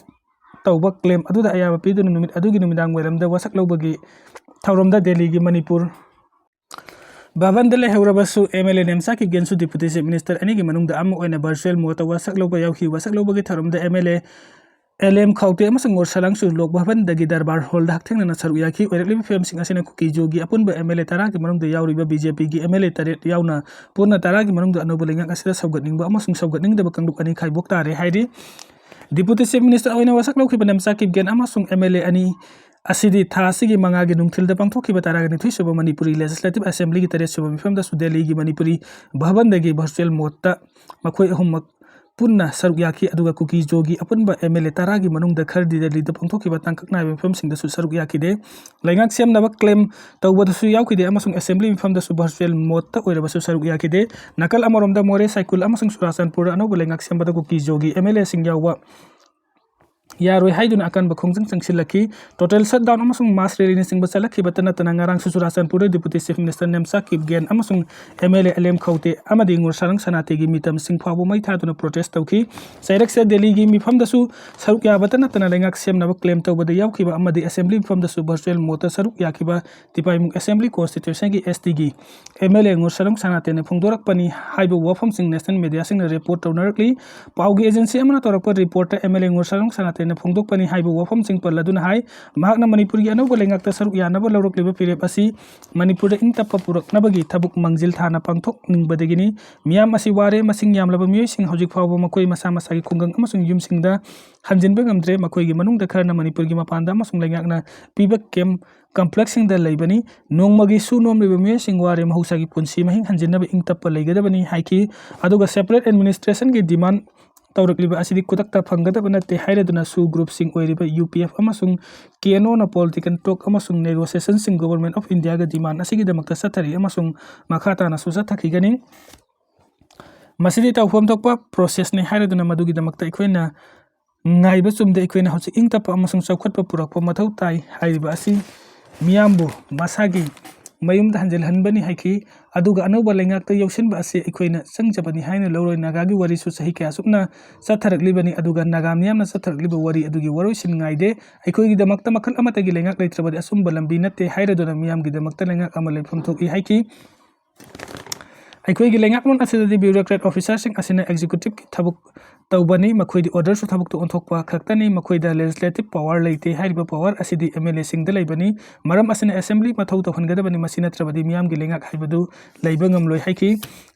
ꯇꯧꯕ claim ꯑꯗꯨꯗ ꯑꯌꯥꯕ ꯄꯤꯗꯨꯅ ꯅꯨꯃꯤꯠ ꯑꯗꯨꯒꯤ ꯅꯨꯃꯤꯗꯥꯡ ꯋꯥꯏꯔꯝꯗ ꯋꯥꯁꯛ ꯂꯧꯕꯒꯤ ꯊꯧꯔꯝꯗ ꯗꯦꯜꯂꯤꯒꯤ Manipur ꯚꯕꯟꯗ ꯂꯩꯍꯧꯔꯕꯁꯨ MLA Nemcha ꯀꯤꯞꯒꯦꯟꯁꯨ Deputy Chief Minister ꯑꯅꯤꯒꯤ ꯃꯅꯨꯡꯗ ꯑꯃ ꯑꯣꯏꯅ virtual ꯃꯣꯠꯇ ꯋꯥꯁꯛ ꯂꯧꯕ ꯌꯥꯎꯈꯤ꯫ ꯋꯥꯁꯛ ꯂꯧꯕꯒꯤ ꯊꯧꯔꯝꯗ MLA ꯑꯦꯜ ꯑꯦꯝ ꯈꯧꯇꯦ ꯑꯃꯁꯨꯡ ꯉꯣꯔꯁꯂꯥꯡꯁꯨ ꯂꯣꯛ ꯚꯕꯟꯗꯒꯤ ꯗꯔꯕꯥꯔ ꯍꯣꯜꯗ ꯍꯛꯊꯦꯡꯅꯅ ꯁꯔꯨꯛ ꯌꯥꯈꯤ꯫ ꯑꯣꯏꯔꯛꯂꯤꯕ ꯐꯤꯕꯝꯁꯤꯡ ꯑꯁꯤꯅ ꯀꯨꯀꯤ ꯖꯣꯒꯤ ꯑꯄꯨꯟꯕ MLA ꯇꯔꯥꯒꯤ ꯃꯅꯨꯡꯗ ꯌꯥꯎꯔꯤꯕ BJPꯒꯤ MLA ꯇꯔꯦꯠ ꯌꯥꯎꯅ ꯄꯨꯟꯅ ꯇꯔꯥꯒꯤ ꯃꯅꯨꯡꯗ ꯑꯅꯧꯕ ꯂꯩꯉꯥꯛ ꯑꯁꯤꯗ ꯁꯧꯒꯠꯅꯤꯡꯕ ꯑꯃꯁꯨꯡ ꯁꯧꯒꯠꯅꯤꯡꯗꯕ ꯀꯥꯡꯂꯨꯞ ꯑꯅꯤ ꯈꯥꯏꯕꯣꯛ ꯇꯥꯔꯦ ꯍꯥꯏꯔꯤ꯫ Deputy Chief Minister ꯑꯣꯏꯅ ꯋꯥꯁꯛ ꯂꯧꯈꯤꯕ ꯅꯦꯝꯆꯥ ꯀꯤꯞꯒꯦꯟ ꯑꯃꯁꯨꯡ MLA ꯑꯅꯤ ꯑꯁꯤꯗꯤ ꯊꯥ ꯑꯁꯤꯒꯤ ꯃꯉꯥꯒꯤ ꯅꯨꯡꯊꯤꯜꯗ ꯄꯥꯡꯊꯣꯛꯈꯤꯕ ꯇꯔꯥꯒ ꯅꯤꯊꯣꯏ ꯁꯨꯕ ꯃꯅꯤꯄꯨꯔꯤ Legislative Assemblyꯒꯤ ꯇꯔꯦꯠ ꯁꯨꯕ ꯃꯤꯐꯝꯗꯁꯨ ꯗꯦꯜꯂꯤꯒꯤ ꯃꯅꯤꯄꯨꯔꯤ ꯚꯕꯟꯗꯒꯤ virtual ꯃꯣꯠꯇ ꯃꯈꯣꯏ ꯑꯍꯨꯝꯃꯛ ꯄꯨꯟꯅ ꯁꯔꯨꯛ ꯌꯥꯈꯤ꯫ ꯑꯗꯨꯒ ꯀꯨꯀꯤ ꯖꯣꯒꯤ ꯑꯄꯨꯟꯕ MLA ꯇꯔꯥꯒꯤ ꯃꯅꯨꯡꯗ ꯈꯔꯗꯤ ꯗꯦꯜꯂꯤꯗ ꯄꯥꯡꯊꯣꯛꯈꯤꯕ ꯇꯥꯡꯀꯛ ꯅꯥꯏꯕ ꯃꯤꯐꯝꯁꯤꯡꯗꯁꯨ ꯁꯔꯨꯛ ꯌꯥꯈꯤꯗꯦ꯫ ꯂꯩꯉꯥꯛ ꯁꯦꯝꯅꯕ claim ꯇꯧꯕꯗꯁꯨ ꯌꯥꯎꯈꯤꯗꯦ ꯑꯃꯁꯨꯡ assembly ꯃꯤꯐꯝꯗꯁꯨ virtual ꯃꯣꯠꯇ ꯑꯣꯏꯔꯕꯁꯨ ꯁꯔꯨꯛ ꯌꯥꯈꯤꯗꯦ꯫ ꯅꯥꯀꯜ ꯑꯃꯔꯣꯝꯗ ꯃꯣꯔꯦ, ꯁꯥꯏꯀꯨꯜ ꯑꯃꯁꯨꯡ ꯆꯨꯔꯥꯆꯥꯟꯄꯨꯔꯗ ꯑꯅꯧꯕ ꯂꯩꯉꯥꯛ ꯁꯦꯝꯕꯗ ꯀꯨꯀꯤ ꯖꯣꯒꯤ MLAꯁꯤꯡ ꯌꯥꯎꯕ ꯌꯥꯔꯣꯏ ꯍꯥꯏꯗꯨꯅ ꯑꯀꯟꯕ ꯈꯣꯡꯖꯪ ꯆꯪꯁꯤꯜꯂꯛꯈꯤ꯫ Total shutdown ꯑꯃꯁꯨꯡ mass rallyꯅꯆꯤꯡꯕ ꯆꯠꯂꯛꯈꯤꯕꯇ ꯅꯠꯇꯅ ꯉꯔꯥꯡꯁꯨ ꯆꯨꯔꯥꯆꯥꯟꯄꯨꯔꯗ Deputy Chief Minister Nemcha Kipgen ꯑꯃꯁꯨꯡ MLA ꯑꯦꯜ ꯑꯦꯝ ꯈꯧꯇꯦ ꯑꯃꯗꯤ ꯉꯨꯔꯁꯥꯔꯪ ꯁꯅꯥꯇꯦꯒꯤ ꯃꯤꯇꯝꯁꯤꯡ ꯐꯥꯎꯕ ꯃꯩ ꯊꯥꯗꯨꯅ protest ꯇꯧꯈꯤ꯫ ꯆꯩꯔꯛꯁꯦ ꯗꯦꯜꯂꯤꯒꯤ ꯃꯤꯐꯝꯗꯁꯨ ꯁꯔꯨꯛ ꯌꯥꯕꯇ ꯅꯠꯇꯅ ꯂꯩꯉꯥꯛ ꯁꯦꯝꯅꯕ claim ꯇꯧꯕꯗ ꯌꯥꯎꯈꯤꯕ ꯑꯃꯗꯤ assembly ꯃꯤꯐꯝꯗꯁꯨ virtual ꯃꯣꯠꯇ ꯁꯔꯨꯛ ꯌꯥꯈꯤꯕ ꯇꯤꯄꯥꯏꯃꯨꯛ assembly constituencyꯒꯤ STꯒꯤ MLA ꯉꯨꯔꯁꯥꯔꯪ ꯁꯅꯥꯇꯦꯅ ꯐꯣꯡꯗꯣꯔꯛꯄꯅꯤ ꯍꯥꯏꯕ ꯋꯥꯐꯝꯁꯤꯡ national mediaꯁꯤꯡꯅ report ꯇꯧꯅꯔꯛꯂꯤ꯫ ꯄꯥꯎꯒꯤ agency ꯑꯃꯅ ꯇꯧꯔꯛꯄ reportꯇ MLA ꯉꯨꯔꯁꯥꯔꯪ ꯁꯅꯥꯇꯦꯅ ꯐꯣꯡꯗꯣꯛꯄꯅꯤ ꯍꯥꯏꯕ ꯋꯥꯐꯝꯁꯤꯡ ꯄꯜꯂꯗꯨꯅ ꯍꯥꯏ, ꯃꯍꯥꯛꯅ ꯃꯅꯤꯄꯨꯔꯒꯤ ꯑꯅꯧꯕ ꯂꯩꯉꯥꯛꯇ ꯁꯔꯨꯛ ꯌꯥꯅꯕ ꯂꯧꯔꯛꯂꯤꯕ ꯐꯤꯔꯦꯞ ꯑꯁꯤ ꯃꯅꯤꯄꯨꯔꯗ ꯏꯪ ꯇꯞꯄ ꯄꯨꯔꯛꯅꯕꯒꯤ ꯊꯕꯛ ꯃꯥꯡꯖꯤꯜ ꯊꯥꯅ ꯄꯥꯡꯊꯣꯛꯅꯤꯡꯕꯗꯒꯤꯅꯤ꯫ ꯃꯤꯌꯥꯝ ꯑꯁꯤ ꯋꯥꯔꯦ, ꯃꯁꯤꯡ ꯌꯥꯝꯂꯕ ꯃꯤꯑꯣꯏꯁꯤꯡ ꯍꯧꯖꯤꯛ ꯐꯥꯎꯕ ꯃꯈꯣꯏ ꯃꯁꯥ ꯃꯁꯥꯒꯤ ꯈꯨꯡꯒꯪ ꯑꯃꯁꯨꯡ ꯌꯨꯝꯁꯤꯡꯗ ꯍꯟꯖꯤꯟꯕ ꯉꯝꯗ꯭ꯔꯦ꯫ ꯃꯈꯣꯏꯒꯤ ꯃꯅꯨꯡꯗ ꯈꯔꯅ ꯃꯅꯤꯄꯨꯔꯒꯤ ꯃꯄꯥꯟꯗ ꯑꯃꯁꯨꯡ ꯂꯩꯉꯥꯛꯅ ꯄꯤꯕ camp complexꯁꯤꯡꯗ ꯂꯩꯕꯅꯤ꯫ ꯅꯣꯡꯃꯒꯤ ꯁꯨ ꯅꯣꯝꯂꯤꯕ ꯃꯤꯑꯣꯏꯁꯤꯡ ꯋꯥꯔꯦ, ꯃꯍꯧꯁꯥꯒꯤ ꯄꯨꯟꯁꯤ ꯃꯍꯤꯡ ꯍꯟꯖꯤꯟꯅꯕ ꯏꯪ ꯇꯞꯄ ꯂꯩꯒꯗꯕꯅꯤ ꯍꯥꯏꯈꯤ꯫ ꯑꯗꯨꯒ separate administrationꯒꯤ demand ꯇꯧꯔꯛꯂꯤꯕ ꯑꯁꯤꯗꯤ ꯈꯨꯗꯛꯇ ꯐꯪꯒꯗꯕ ꯅꯠꯇꯦ ꯍꯥꯏꯔꯗꯨꯅ ꯁꯨ groupꯁꯤꯡ ꯑꯣꯏꯔꯤꯕ UPF ꯑꯃꯁꯨꯡ KNOꯅ political talk ꯑꯃꯁꯨꯡ negotiationꯁꯤꯡ Government of Indiaꯒ demand ꯑꯁꯤꯒꯤꯗꯃꯛꯇ ꯆꯠꯊꯔꯤ ꯑꯃꯁꯨꯡ ꯃꯈꯥ ꯇꯥꯅꯁꯨ ꯆꯠꯊꯈꯤꯒꯅꯤ꯫ ꯃꯁꯤꯗꯤ ꯇꯧꯐꯝ ꯊꯣꯛꯄ processꯅꯤ ꯍꯥꯏꯔꯗꯨꯅ ꯃꯗꯨꯒꯤꯗꯃꯛꯇ ꯑꯩꯈꯣꯏꯅ ꯉꯥꯏꯕ ꯆꯨꯝꯗꯦ꯫ ꯑꯩꯈꯣꯏꯅ ꯍꯧꯖꯤꯛ ꯏꯪ ꯇꯞꯄ ꯑꯃꯁꯨꯡ ꯆꯥꯎꯈꯠꯄ ꯄꯨꯔꯛꯄ ꯃꯊꯧ ꯇꯥꯏ ꯍꯥꯏꯔꯤꯕ ꯑꯁꯤ ꯃꯤꯌꯥꯝꯕꯨ ꯃꯁꯥꯒꯤ ꯃꯌꯨꯝꯗ ꯍꯟꯖꯤꯜꯍꯟꯕꯅꯤ ꯍꯥꯏꯈꯤ꯫ ꯑꯗꯨꯒ ꯑꯅꯧꯕ ꯂꯩꯉꯥꯛꯇ ꯌꯧꯁꯤꯟꯕ ꯑꯁꯤ ꯑꯩꯈꯣꯏꯅ ꯆꯪꯖꯕꯅꯤ ꯍꯥꯏꯅ ꯂꯧꯔꯣꯏ꯫ ꯅꯥꯒꯥꯒꯤ ꯋꯥꯔꯤꯁꯨ ꯆꯍꯤ ꯀꯌꯥ ꯁꯨꯞꯅ ꯆꯠꯊꯔꯛꯂꯤꯕꯅꯤ, ꯑꯗꯨꯒ ꯅꯥꯒꯥ ꯃꯤꯌꯥꯝꯅ ꯆꯠꯊꯔꯛꯂꯤꯕ ꯋꯥꯔꯤ ꯑꯗꯨꯒꯤ ꯋꯥꯔꯣꯏꯁꯤꯟ ꯉꯥꯏꯗꯦ꯫ ꯑꯩꯈꯣꯏꯒꯤꯗꯃꯛꯇ ꯃꯈꯜ ꯑꯃꯠꯇꯒꯤ ꯂꯩꯉꯥꯛ ꯂꯩꯇ꯭ꯔꯕꯗꯤ ꯑꯆꯨꯝꯕ ꯂꯝꯕꯤ ꯅꯠꯇꯦ ꯍꯥꯏꯔꯗꯨꯅ ꯃꯤꯌꯥꯝꯒꯤꯗꯃꯛꯇ ꯂꯩꯉꯥꯛ ꯑꯃ ꯂꯩꯐꯝ ꯊꯣꯛꯏ ꯍꯥꯏꯈꯤ꯫ ꯑꯩꯈꯣꯏꯒꯤ ꯂꯩꯉꯥꯛꯂꯣꯟ ꯑꯁꯤꯗꯗꯤ bureaucrat officerꯁꯤꯡ ꯑꯁꯤꯅ executiveꯀꯤ ꯊꯕꯛ ꯇꯧꯕꯅꯤ꯫ ꯃꯈꯣꯏꯗꯤ orderꯁꯨ ꯊꯕꯛꯇ ꯑꯣꯟꯊꯣꯛꯄ ꯈꯛꯇꯅꯤ꯫ ꯃꯈꯣꯏꯗ legislative power ꯂꯩꯇꯦ꯫ ꯍꯥꯏꯔꯤꯕ power ꯑꯁꯤꯗꯤ MLAꯁꯤꯡꯗ ꯂꯩꯕꯅꯤ꯫ ꯃꯔꯝ ꯑꯁꯤꯅ assembly ꯃꯊꯧ ꯇꯧꯍꯟꯒꯗꯕꯅꯤ꯫ ꯃꯁꯤ ꯅꯠꯇ꯭ꯔꯕꯗꯤ ꯃꯤꯌꯥꯝꯒꯤ ꯂꯩꯉꯥꯛ ꯍꯥꯏꯕꯗꯨ ꯂꯩꯕ ꯉꯝꯂꯣꯏ ꯍꯥꯏꯈꯤ꯫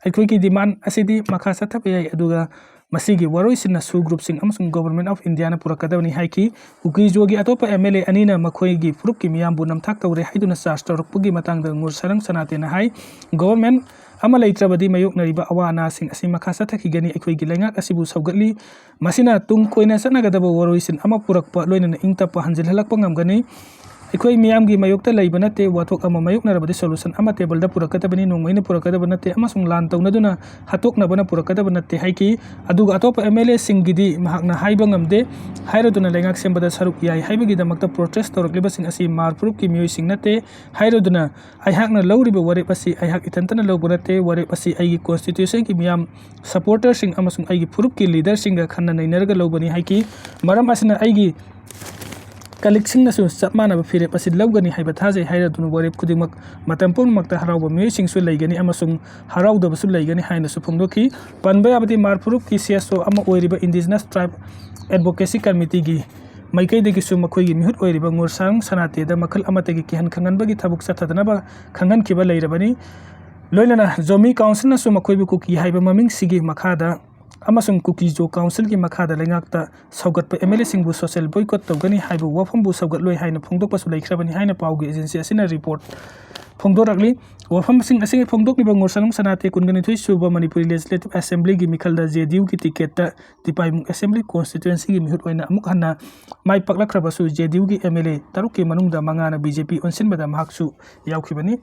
ꯑꯩꯈꯣꯏꯒꯤ demand ꯑꯁꯤꯗꯤ ꯃꯈꯥ ꯆꯠꯊꯕ ꯌꯥꯏ, ꯑꯗꯨꯒ ꯃꯁꯤꯒꯤ ꯋꯥꯔꯣꯏꯁꯤꯟꯅꯁꯨ groupꯁꯤꯡ ꯑꯃꯁꯨꯡ Government of Indiaꯅ ꯄꯨꯔꯛꯀꯗꯕꯅꯤ ꯍꯥꯏꯈꯤ꯫ ꯀꯨꯀꯤꯖꯣꯒꯤ ꯑꯇꯣꯞꯄ MLA ꯑꯅꯤꯅ ꯃꯈꯣꯏꯒꯤ ꯐꯨꯔꯨꯞꯀꯤ ꯃꯤꯌꯥꯝꯕꯨ ꯅꯝꯊꯥꯛ ꯇꯧꯔꯦ ꯍꯥꯏꯗꯨꯅ charge ꯇꯧꯔꯛꯄꯒꯤ ꯃꯇꯥꯡꯗ ꯉꯨꯔꯁꯔꯪ ꯁꯅꯥꯇꯦꯅ ꯍꯥꯏ, government ꯑꯃ ꯂꯩꯇ꯭ꯔꯕꯗꯤ ꯃꯥꯌꯣꯛꯅꯔꯤꯕ ꯑꯋꯥ ꯑꯅꯥꯁꯤꯡ ꯑꯁꯤ ꯃꯈꯥ ꯆꯠꯊꯈꯤꯒꯅꯤ꯫ ꯑꯩꯈꯣꯏꯒꯤ ꯂꯩꯉꯥꯛ ꯑꯁꯤꯕꯨ ꯁꯧꯒꯠꯂꯤ꯫ ꯃꯁꯤꯅ ꯇꯨꯡ ꯀꯣꯏꯅ ꯆꯠꯅꯒꯗꯕ ꯋꯥꯔꯣꯏꯁꯤꯟ ꯑꯃ ꯄꯨꯔꯛꯄ ꯂꯣꯏꯅꯅ ꯏꯪ ꯇꯞꯄ ꯍꯟꯖꯤꯜꯍꯜꯂꯛꯄ ꯉꯝꯒꯅꯤ꯫ ꯑꯩꯈꯣꯏ ꯃꯤꯌꯥꯝꯒꯤ ꯃꯥꯌꯣꯛꯇ ꯂꯩꯕ ꯅꯠꯇꯦ꯫ ꯋꯥꯊꯣꯛ ꯑꯃ ꯃꯥꯌꯣꯛꯅꯔꯕꯗꯤ solution ꯑꯃ tableꯗ ꯄꯨꯔꯛꯀꯗꯕꯅꯤ, ꯅꯣꯡꯃꯩꯅ ꯄꯨꯔꯛꯀꯗꯕ ꯅꯠꯇꯦ, ꯑꯃꯁꯨꯡ ꯂꯥꯟ ꯇꯧꯅꯗꯨꯅ ꯍꯥꯠꯇꯣꯛꯅꯕꯅ ꯄꯨꯔꯛꯀꯗꯕ ꯅꯠꯇꯦ ꯍꯥꯏꯈꯤ꯫ ꯑꯗꯨꯒ ꯑꯇꯣꯞꯄ MLAꯁꯤꯡꯒꯤꯗꯤ ꯃꯍꯥꯛꯅ ꯍꯥꯏꯕ ꯉꯝꯗꯦ꯫ ꯍꯥꯏꯔꯗꯨꯅ ꯂꯩꯉꯥꯛ ꯁꯦꯝꯕꯗ ꯁꯔꯨꯛ ꯌꯥꯏ ꯍꯥꯏꯕꯒꯤꯗꯃꯛꯇ protest ꯇꯧꯔꯛꯂꯤꯕꯁꯤꯡ ꯑꯁꯤ ꯃꯥꯔ ꯐꯨꯔꯨꯞꯀꯤ ꯃꯤꯑꯣꯏꯁꯤꯡ ꯅꯠꯇꯦ꯫ ꯍꯥꯏꯔꯗꯨꯅ ꯑꯩꯍꯥꯛꯅ ꯂꯧꯔꯤꯕ ꯋꯥꯔꯦꯞ ꯑꯁꯤ ꯑꯩꯍꯥꯛ ꯏꯊꯟꯇꯅ ꯂꯧꯕ ꯅꯠꯇꯦ꯫ ꯋꯥꯔꯦꯞ ꯑꯁꯤ ꯑꯩꯒꯤ constituencyꯒꯤ ꯃꯤꯌꯥꯝ supporterꯁꯤꯡ ꯑꯃꯁꯨꯡ ꯑꯩꯒꯤ ꯐꯨꯔꯨꯞꯀꯤ leaderꯁꯤꯡꯒ ꯈꯟꯅ ꯅꯩꯅꯔꯒ ꯂꯧꯕꯅꯤ ꯍꯥꯏꯈꯤ꯫ ꯃꯔꯝ ꯑꯁꯤꯅ ꯑꯩꯒꯤ colleagueꯁꯤꯡꯅꯁꯨ ꯆꯞ ꯃꯥꯟꯅꯕ ꯐꯤꯔꯦꯞ ꯑꯁꯤ ꯂꯧꯒꯅꯤ ꯍꯥꯏꯕ ꯊꯥꯖꯩ꯫ ꯍꯥꯏꯔꯗꯨꯅ ꯋꯥꯔꯦꯞ ꯈꯨꯗꯤꯡꯃꯛ ꯃꯇꯝ ꯄꯨꯝꯅꯃꯛꯇ ꯍꯔꯥꯎꯕ ꯃꯤꯑꯣꯏꯁꯤꯡꯁꯨ ꯂꯩꯒꯅꯤ ꯑꯃꯁꯨꯡ ꯍꯔꯥꯎꯗꯕꯁꯨ ꯂꯩꯒꯅꯤ ꯍꯥꯏꯅꯁꯨ ꯐꯣꯡꯗꯣꯛꯈꯤ꯫ ꯄꯟꯕ ꯌꯥꯕꯗꯤ ꯃꯥꯔ ꯐꯨꯔꯨꯞꯀꯤ CSO ꯑꯃ ꯑꯣꯏꯔꯤꯕ Indigenous Tribe Advocacy Committeeꯒꯤ ꯃꯥꯏꯀꯩꯗꯒꯤꯁꯨ ꯃꯈꯣꯏꯒꯤ ꯃꯤꯍꯨꯠ ꯑꯣꯏꯔꯤꯕ ꯉꯨꯔꯁꯥꯔꯪ ꯁꯅꯥꯇꯦꯗ ꯃꯈꯜ ꯑꯃꯠꯇꯒꯤ ꯀꯤꯍꯟ ꯈꯪꯍꯟꯕꯒꯤ ꯊꯕꯛ ꯆꯠꯊꯗꯅꯕ ꯈꯪꯍꯟꯈꯤꯕ ꯂꯩꯔꯕꯅꯤ꯫ ꯂꯣꯏꯅꯅ ꯖꯣꯃꯤ councilꯅꯁꯨ ꯃꯈꯣꯏꯕꯨ ꯀꯨꯀꯤ ꯍꯥꯏꯕ ꯃꯃꯤꯡꯁꯤꯒꯤ ꯃꯈꯥꯗ ꯑꯃꯁꯨꯡ ꯀꯨꯀꯤꯖꯣ councilꯒꯤ ꯃꯈꯥꯗ ꯂꯩꯉꯥꯛꯇ ꯁꯧꯒꯠꯄ MLAꯁꯤꯡꯕꯨ social boycott ꯇꯧꯒꯅꯤ ꯍꯥꯏꯕ ꯋꯥꯐꯝꯕꯨ ꯁꯧꯒꯠꯂꯣꯏ ꯍꯥꯏꯅ ꯐꯣꯡꯗꯣꯛꯄꯁꯨ ꯂꯩꯈ꯭ꯔꯕꯅꯤ ꯍꯥꯏꯅ ꯄꯥꯎꯒꯤ agency ꯑꯁꯤꯅ report ꯐꯣꯡꯗꯣꯔꯛꯂꯤ꯫ ꯋꯥꯐꯝꯁꯤꯡ ꯑꯁꯤ ꯐꯣꯡꯗꯣꯛꯂꯤꯕ ꯉꯨꯔꯁꯥꯔꯪ ꯁꯅꯥꯇꯦ ꯀꯨꯟꯒ ꯅꯤꯊꯣꯏ ꯁꯨꯕ ꯃꯅꯤꯄꯨꯔꯤ Legislative Assemblyꯒꯤ ꯃꯤꯈꯜꯗ JDUꯒꯤ ticketꯇ ꯇꯤꯄꯥꯏꯃꯨꯡ Assembly constituencyꯒꯤ ꯃꯤꯍꯨꯠ ꯑꯣꯏꯅ ꯑꯃꯨꯛ ꯍꯟꯅ ꯃꯥꯏ ꯄꯥꯛꯂꯛꯈ꯭ꯔꯕꯁꯨ, JDUꯒꯤ MLA ꯇꯔꯨꯛꯀꯤ ꯃꯅꯨꯡꯗ ꯃꯉꯥꯅ BJP ꯑꯣꯟꯁꯤꯟꯕꯗ ꯃꯍꯥꯛꯁꯨ ꯌꯥꯎꯈꯤꯕꯅꯤ꯫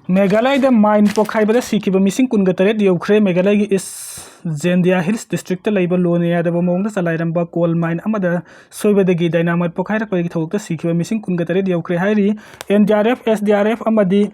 ꯃꯦꯘꯥꯂꯌꯗ mine ꯄꯣꯈꯥꯏꯕꯗ ꯁꯤꯈꯤꯕ ꯃꯤꯁꯤꯡ ꯀꯨꯟꯒ ꯇꯔꯦꯠ ꯌꯧꯈ꯭ꯔꯦ꯫ ꯃꯦꯘꯥꯂꯌꯒꯤ East Jaintia Hills Districtꯇ ꯂꯩꯕ ꯂꯣ ꯅꯌꯥꯗꯕ ꯃꯑꯣꯡꯗ ꯆꯂꯥꯏꯔꯝꯕ coal mine ꯑꯃꯗ ꯁꯣꯏꯕꯗꯒꯤ dynamite ꯄꯣꯈꯥꯏꯔꯛꯄꯒꯤ ꯊꯧꯗꯣꯛꯇ ꯁꯤꯈꯤꯕ ꯃꯤꯁꯤꯡ ꯀꯨꯟꯒ ꯇꯔꯦꯠ ꯌꯧꯈ꯭ꯔꯦ ꯍꯥꯏꯔꯤ꯫ N D R F, S D R F ꯑꯃꯗꯤ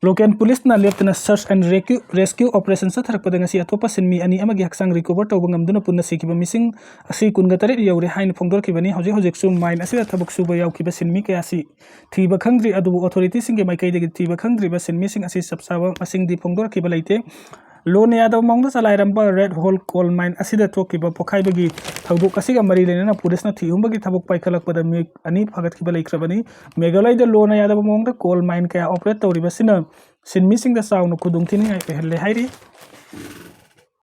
local policeꯅ ꯂꯦꯞꯇꯅ search and rescue, rescue operation ꯆꯠꯊꯔꯛꯄꯗ ꯉꯁꯤ ꯑꯇꯣꯞꯄ ꯁꯤꯟꯃꯤ ꯑꯅꯤ ꯑꯃꯒꯤ ꯍꯛꯆꯥꯡ recover ꯇꯧꯕ ꯉꯝꯗꯨꯅ ꯄꯨꯟꯅ ꯁꯤꯈꯤꯕ ꯃꯤꯁꯤꯡ ꯑꯁꯤ ꯀꯨꯟꯒ ꯇꯔꯦꯠ ꯌꯧꯔꯦ ꯍꯥꯏꯅ ꯐꯣꯡꯗꯣꯔꯛꯈꯤꯕꯅꯤ꯫ ꯍꯧꯖꯤꯛ ꯍꯧꯖꯤꯛꯁꯨ mine ꯑꯁꯤꯗ ꯊꯕꯛ ꯁꯨꯕ ꯌꯥꯎꯈꯤꯕ ꯁꯤꯟꯃꯤ ꯀꯌꯥꯁꯤ ꯊꯤꯕ ꯈꯪꯗ꯭ꯔꯤ꯫ ꯑꯗꯨꯕꯨ authorityꯁꯤꯡꯒꯤ ꯃꯥꯏꯀꯩꯗꯒꯤ ꯊꯤꯕ ꯈꯪꯗ꯭ꯔꯤꯕ ꯁꯤꯟꯃꯤꯁꯤꯡ ꯑꯁꯤ ꯆꯞ ꯆꯥꯕ ꯃꯁꯤꯡꯗꯤ ꯐꯣꯡꯗꯣꯔꯛꯈꯤꯕ ꯂꯩꯇꯦ꯫ ꯂꯣ ꯅꯌꯥꯗꯕ ꯃꯑꯣꯡꯗ ꯆꯂꯥꯏꯔꯝꯕ Red Hole coal mine ꯑꯁꯤꯗ ꯊꯣꯛꯈꯤꯕ ꯄꯣꯈꯥꯏꯕꯒꯤ ꯊꯧꯗꯣꯛ ꯑꯁꯤꯒ ꯃꯔꯤ ꯂꯩꯅꯅ ꯄꯨꯂꯤꯁꯅ ꯊꯤꯍꯨꯝꯕꯒꯤ ꯊꯕꯛ ꯄꯥꯏꯈꯠꯂꯛꯄꯗ ꯃꯤꯑꯣꯏ ꯑꯅꯤ ꯐꯥꯒꯠꯈꯤꯕ ꯂꯩꯈ꯭ꯔꯕꯅꯤ꯫ ꯃꯦꯘꯥꯂꯌꯗ ꯂꯣ ꯅꯌꯥꯗꯕ ꯃꯑꯣꯡꯗ coal mine ꯀꯌꯥ operate ꯇꯧꯔꯤꯕꯁꯤꯅ ꯁꯤꯟꯃꯤꯁꯤꯡꯗ ꯆꯥꯎꯅ ꯈꯨꯗꯣꯡꯊꯤꯅꯤꯡꯉꯥꯏ ꯑꯣꯏꯍꯜꯂꯦ ꯍꯥꯏꯔꯤ꯫